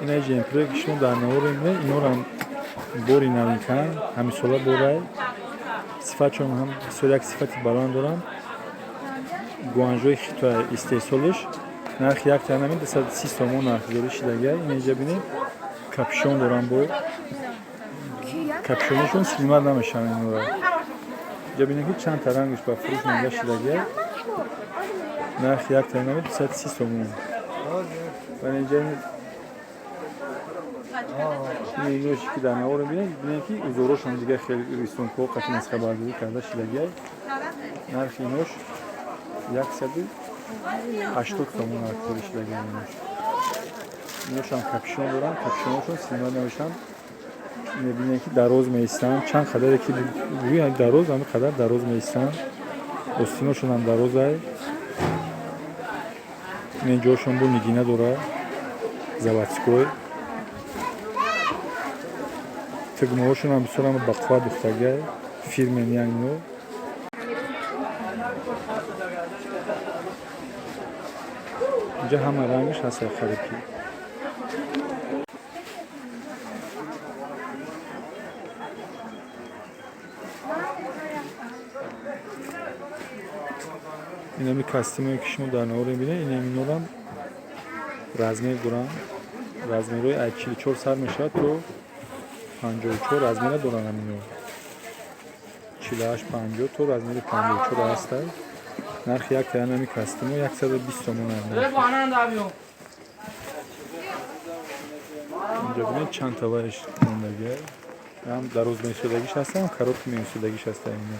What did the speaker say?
Ина джемперое, ки шумо дар навор мебинед, инорам бори навинкан, ҳамисола борай. Сифатшон ҳам бисёр як сифати баланд доранд. Гуанжои Хитой истеҳсолиш. Нархи як танами 230 сомон нархгузорӣ шидагай. Ина инҷа бинед, капюшон доранд, бо капюшонашон снимать намешаванд инора. Инҷа бинед, ки чанд та рангаш ба фурӯш монда шидагай. Нархи як танами 230 сомон. Ва инҷа иноше, ки дар навор мебинед, бинед, ки узорошон дигар хеле рисункҳо қати масхабардорӣ карда шидагай. Нархи инош 180 сомон нархгузорӣ шидагай инош. Иношам капюшон доранд, капюшоношон снимать намешаванд. Мебинед, ки дароз меистанд, чанд қадаре ки гӯяд дароз, ҳамин қадар дароз меистанд. Остиношонам дарозай. Ин ҷошон бо нигина дорад, заводской. Тугмаҳошонам бисёр ҳама бақувват духтагай, фирменный ино. Инҷа ҳама рангаш ҳаст, хариб ки. Инами костюмое, ки шумо дар навор мебинед, инам инорам размер доранд. Размерҳои аз 44 сар мешавад то 54 размера доранд ҳамино. 48, 50 то размери 54 ҳастад. Нархи як таи ҳами костюмо 120 сомон. Инҷа бинед, чанд тавариш мондагиа. Ҳам дароз месодагиш ҳаста, ҳам короткий месодагиш ҳаста ино.